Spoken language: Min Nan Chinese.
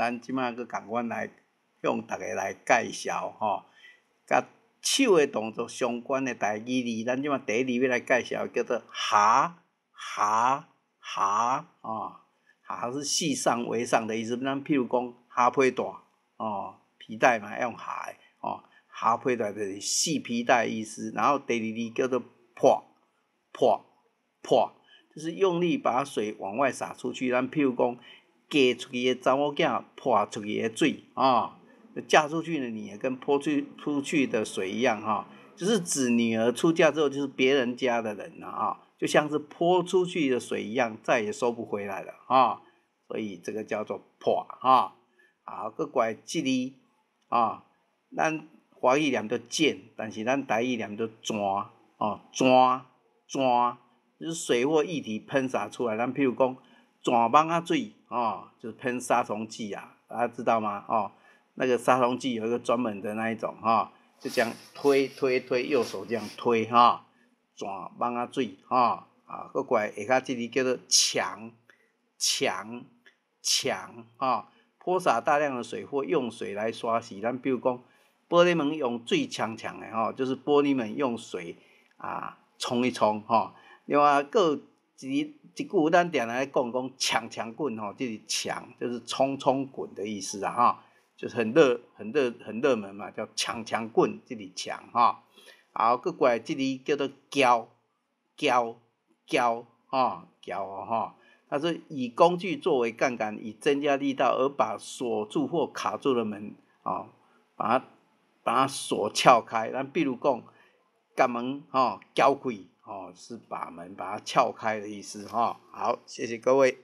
咱這馬閣仝款來向逐家來介紹吼，佮手的動作相關的台語字，咱這馬第一字欲來介紹叫做縖縖縖哦，縖是繫上圍上的意思。咱譬如講縖皮帶哦，皮帶嘛愛用縖的哦，縖皮帶就是繫皮帶的意思。然後第二字叫做潑潑潑，就是用力把水往外灑出去。咱譬如講嫁出去的查某囝潑出去的水啊，嫁出去的女兒跟潑出去的水一樣哈，就是指女兒出嫁之後就是別人家的人了啊，就像是潑出去的水一樣，再也收不回來了啊。所以這個叫做潑哈。好，閣過來這字啊，咱華語念做剪，但是咱台語念做泉哦，泉泉就是水或液體噴灑出來。咱譬如講泉蠓仔水哦，就是噴殺蟲劑啊，大家知道嗎？哦，那個殺蟲劑有一個專門的那一種哈，就這樣推推推，右手這樣推哈，泉蠓仔水哈。啊，閣過來下跤這字叫做嗆嗆嗆哈，潑灑大量的水或用水來刷洗。咱比如講玻璃門用水沖沖的吼，就是玻璃門用水啊沖一沖吼。另外，閣有一一句咱定定咧講講搶搶滾吼，這是搶就是衝衝滾的意思啊哈，就是很熱很熱很熱門嘛，叫搶搶滾，這是搶哈。好，閣過來這字叫做撬撬撬吼，撬哦吼，它是以工具作為槓桿，以增加力道而把鎖住或卡住的門哦，把它鎖撬開。咱比如講，共門吼撬開，哦，是把門把它撬開的意思哈。好，謝謝各位。